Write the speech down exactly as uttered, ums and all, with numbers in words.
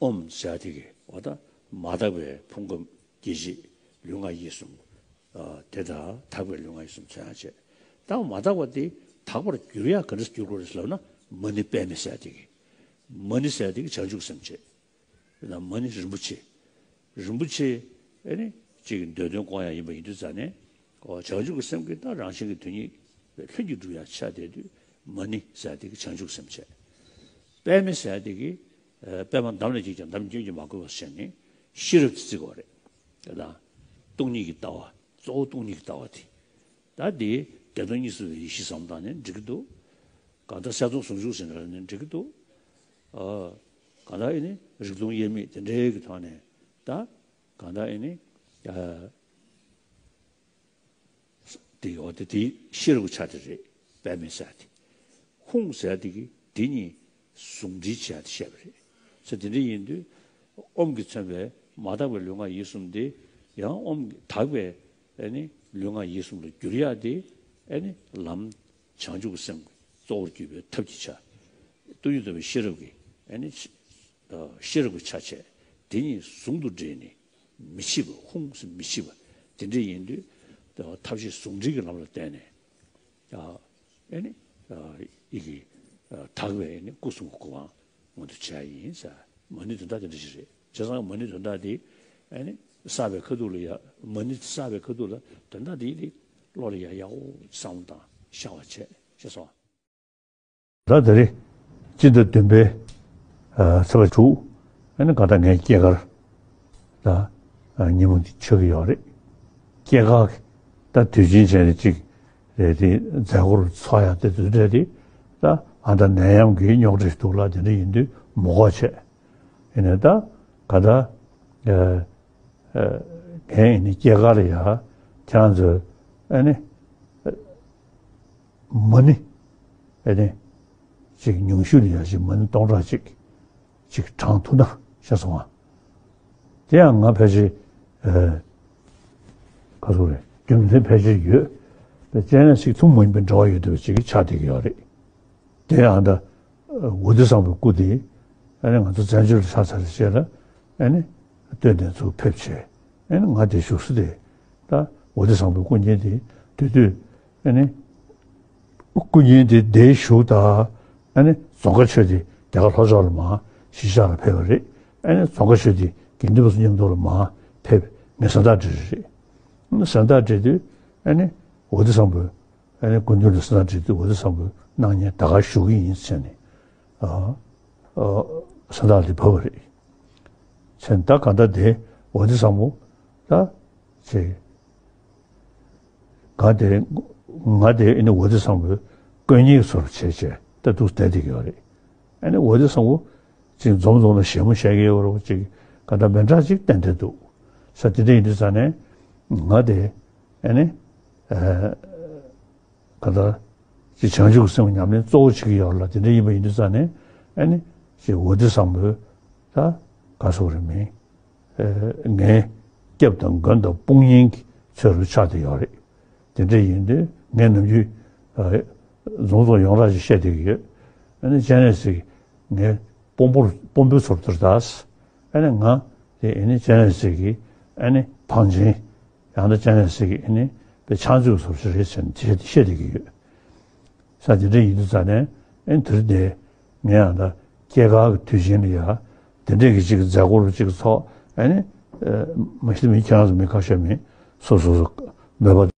ཨོཾ་ཟེར་ཡ་དེ་གིས་འོ་ད་མ་དག་པའི་ཕུང་ཁམས་སྐྱེ་མཆེད་ལུས་ངག་ཡིད་གསུམ། ཨ་དེ་དང་དག་པའི་ལུས་ངག་ཡིད་གསུམ་མཚོན་ཡ་བྱས། ད་མ་དག་པ་དེ་དག་པར་འགྱུར་ཡ་ག་འདྲ་འགྱུར་དགོས་རེད་ལབ་ན། མ་ཎི་པདྨེ་ཟེར་ཡ་དེ་གིས། མ་ཎི་ཟེར་ཡ་དེ་གིས་བྱང་ཆུབ་སེམས་བྱེད། ཡང་ན་མ་ཎི་རིན་པོ་ཆེ། རིན་པོ་ཆེ་ཨེ་ནི་གཅིག་གི་འདོད་དོན་སྐོང་ཡ་ཡིན་པ་ཡིན་དུས་ཙང་ནས། ཨོ་བྱང་ཆུབ་ཀྱི་སེམས་ཀྱི་ད་རང་བཞིན་གྱི་དོན་གཉིས་ལྷུན་གྱིས་གྲུབ་ཡ་ཆགས་བསྡད་དུས། མ་ཎི་ཟེར་ཡ་དེ་གིས་བྱང་ཆུབ་སེམས་བྱེད། པདྨེ་ཟེར་ཡ་དེ་གིས་ཨ་པདྨ་འདམ་ལས་སྐྱེས་ཀྱང་འདམ་སྐྱོན་གྱིས་མ་གོས་པ་ཟེར་ནས་ཤེས་རབ་ཀྱིས་བརྩི་དགོས་རེད། དེ་དང་སྟོང་ཉིད་ཀྱི་ལྟ་བ། གཙོ་བོ་སྟོང་ཉིད་ཀྱི་ལྟ་བ་དེ། ད་དེ་བདེ་སྟོང་གཉིས་སུ་མེད་པའི་ཡེ་ཤེས་བསམ་བཏང་ནས་འགྲིག་གི་འདུག་གང་ལྟར་གསལ་སྟོང་ཟུང་འཇུག་ཟེར་ནས་འགྲིག་གི་འདུག་ཨ་གང་ལྟར་ཨེ་ནི་རིག་སྟོང་དབྱེར་མེད་དེ་འདྲའི་གི་ཐོག་ནས། ད་གང་ལྟར་ཨེ་ནི་ཨ་དེ་འོ་དེ་དེའི་ཤེས་རབ་ཀྱི་ཆ་དེ་རེད། པདྨེ་ཟེར་དེ། ཧཱུྃ་ཟེར་དེ་གིས་དེ་གཉིས་ཟུང་འབྲེལ་བྱེད་ཡ་དེ་བཤད་པ་རེད། ཟེར་དེ་འདྲ་ཡིན་དུས། ཨོཾ་གིས་མཚོན་པའི་མ་དག་པའི་ལུས་ངག་ཡིད་གསུམ་དེ་ཡང་ཨོཾ་གིས་དག་པའི་ཨེ་ནི་ལུས་ངག་ཡིད་གསུམ་ལ་བསྒྱུར་ཡ་དེ། ཨེ་ནི་ལམ་བྱང་ཆུབ་ཀྱི་སེམས་ཀྱི་གཙོ་བོར་གྱུར་པའི་ཐབས་ཀྱི་ཆ། སྟོང་ཉིད་རྟོགས་པའི་ཤེས་རབ་ཀྱི་ཨེ་ནི་ཤེས་རབ་ཀྱི་ཆ་བྱས། དེ་གཉིས་ཟུང་དུ་འབྲེལ་ནས་མི་ཕྱེད་པ། ཧཱུྃ་ཟེར་མི་ཕྱེད་པ་དེ་འདྲ་ཡིན་དུས། ཐབས་ཤེས་ཟུང་འབྲེལ་གྱི་ལམ་ལ་བརྟེན་ནས། ཨ་ཨེ་ནི་ཨ་ཡི་གེ་ཨ་དག་པའི་ཨེ་ནི་སྐུ་གསུམ་གྱི་གོ་འཕང་མངོན་དུ་བྱས་ཡིན་ཟེར། མ་ཎི་དོན་དག་དེ་འདྲ་ཞིག་རེད། བྱས་ཙང་མ་ཎི་དོན་དག་དེ་ཨེ་ནི་བསགས་པའི་ཁ་ཐུག་ལ་ཡ། མ་ཎི་བསགས་པའི་ཁ་ཐུག་ལ་དོན་དག་དེ་དེ་བློ་ལ་ཡ་ཡག་པོ་བསམ་བློ་བཏང་ཤར་བ་བྱས། ཤེས་སོང་། ད་དེ་རིང་སྤྱི་ཟླ་བདུན་པའི་ཨ་ཚེས་པ་དྲུག་ཨ་ནི་ག་ད་ངའི་སྐྱེས་སྐར་ད་ཨ་ཉིན་མོ་འདི་ཆགས་ཀྱི་ཡོད་རེད། སྐྱེས་སྐར་གྱི་ད་དུས་ཆེན་བྱས་ནས་གཅིག་རེད་དེ། མཛད་སྒོར་ཚོགས་ཡ་དེ་དུས་འདྲ་དེ། ད་ཨ་ད་ནད་ཡམས་ཀྱི་རྙོག་དྲ་ཞིག་འདུག་ལ། དེ་འདྲ་ཡིན་དུས་མ་དགོས་བྱས། ཡིན་ནའི་ད་ག་ད་ཨ་ཨ་ངའི་ཨ་ནི་སྐྱེས་སྐར་ལ་ཡ་ཁྱེད་རང་ཚོས་ཨ་ནི་མ་ཎི་ཨ་ནི་ཅིག་ཉུང་ཤོས་ལ་ཡ་ཅིག་མ་ཎི་སྟོང་ཕྲག་གཅིག་ཅིག་བགྲང་ཐུབ་ན་ཤེས་སོང་ང་། དེ་ཡང་ང་ཕལ་ཆེར་ཨ་ག་ཚོད་རེད། རྒྱུ་མཚན་ཕལ་ཆེར་ཡོད། སྤྱན་རས་གཟིགས་ཐུན་མོང་མ་ཡིན་པའི་འབྲེལ་བ་ཡོད་བསྡད་པ་ཅིག་ཆགས་བསྡད་ཀྱི་ཡོད་རེད། དེ་ཡང་ད་ཝ་ཏི་བཟང་པོའི་སྐུ་དེ་ཨ་ནི་ང་ཚོ་བཙན་བྱོལ་ལ་ཆགས་ཚར་རྗེས་ལ་ཨ་ནི་སྟོད་ནས་ཚུར་ཕེབས་བྱས། ཨ་ནི་ང་དེ་བཞུགས་ས་དེ་ད་ཝ་ཏི་བཟང་པོའི་སྐུ་བརྙན་དེ་དེ་དུས་ཨ་ནི་སྐུ་བརྙན་དེ་དེ་བཞུགས་དང་། ཨ་ནི་རྫོང་དཀར་ཆོས་སྡེ་རྒྱ་གར་ལྷོ་ཕྱོགས་ལ་མར་གཞིས་ཆགས་ལ་ཕེབས་པ་རེད། ཨ་ནི་རྫོང་དཀར་ཆོས་སྡེ་དགེ་འདུན་པ་ཚོ་མཉམ་དུ་ལ་མར་ཕེབས། ངས་གཟེངས་རྟགས་སྤྲད་རེད། གཟེངས་རྟགས་སྤྲད་དུས་ཨ་ནི་ཝ་ཏི་བཟང་པོའི་ཨ་ནི་སྐུ་མདུན་དུ་གཟེངས་རྟགས་སྤྲད་དུས་ཝ་ཏི་བཟང་པོའི་སྣང་བརྙན་ད་ག་བཞུགས་ཀྱི་ཡིན་ཟེར་ནས་ཨ་ཨ་གཟེངས་རྟགས་དེ་ཕབ་པ་རེད། བྱས་ད་ག་ད་དེ་ཝ་ཏི་བཟང་པོ་ད་ཅིག་ང་དེ་ང་དེ་ཨ་ནི་ཝ་ཏི་བཟང་པོའི་དཀོན་གཉེར་བཟོ་འདྲ་བྱས་བྱས་ད་འདུག་བསྡད་བསྡད་ཀྱི་ཡོད་རེད། ཨ་ནི་ཝ་ཏི་བཟང་པོ་ཅིག་འཛོམས་འཛོམས་ལ་ཞལ་མོ་བཞེས་ཀྱི་ཡོད་རེད། ཅིག་ག་ད་མི་འདྲ་ཅིག་བསྟན་བསྡད་འདུག་ས། དེ་འདྲ་ཡིན་དུས་ཙང་ནས་ང་དེ་ཨ་ནི་ཨ་ག་ད་ཅིག་བྱང་ཆུབ་ཀྱི་སེམས་ཉམས་ལེན་གཙོ་བོ་བྱེད་ཀྱི་ཡོད་ལ། དེ་འདྲ་ཡིན་པ་ཡིན་དུས་ཙང་ནས་ཨ་ནི་ཅིག་ཝ་ཏི་བཟང་པོའི་ད་ག་སོགས་རེད་མིན། ཨ་ངའི་སྐྱབས་དང་མགོན་དང་དཔུང་གཉེན་གྱི་ཚུལ་དུ་ཆགས་བསྡད་ཡོད་རེད། དེ་འདྲ་ཡིན་དུས་ངས་ནམ་རྒྱུན་ཨ་རྫོང་ཚོགས་ཡོངས་གྲགས་ཤིག་བཤད་བསྡད་ཀྱི་ཡོད། ཨ་ནི་སྤྱན་རས་གཟིགས་ངའི་དཔོན་པོར་དཔོན་པོའི་ཚུལ་དུ་ད། ཨ་ནི་ང་དེ་ཨ་ནི་སྤྱན་རས་གཟིགས་ཀྱི་ཨ་ནི་བང་ཆེན། ཡང་ན་སྤྱན་རས་གཟིགས་ཀྱི་ཨ་ནི་དཔེ་ཕྱག་མཛོད་ཚོར་ཞིག་རེད་ཟེར་ནས་དེ་བཤད་བསྡད་ཀྱི་ཡོད། ས་དེ་འདྲ་ཡིན་དུས་ཙང་ནས་ཨེ་དེ་རིང་དེ་ངས་ཡང་ད་སྐྱེས་སྐར་གྱི་དུས་ཆེན་ལ་ཡ་དེ་འདྲས་ཀྱི་ཅིག་མཛད་སྒོ་རུ་ཅིག་ཚོགས། ཨེ་ནི་ཨེ་མ་གཞི་མི་ཁྱེད་རང་ཚོ་མི་ཁ་ཤས་མི་སོ་སོ་སོ་མོས་པ།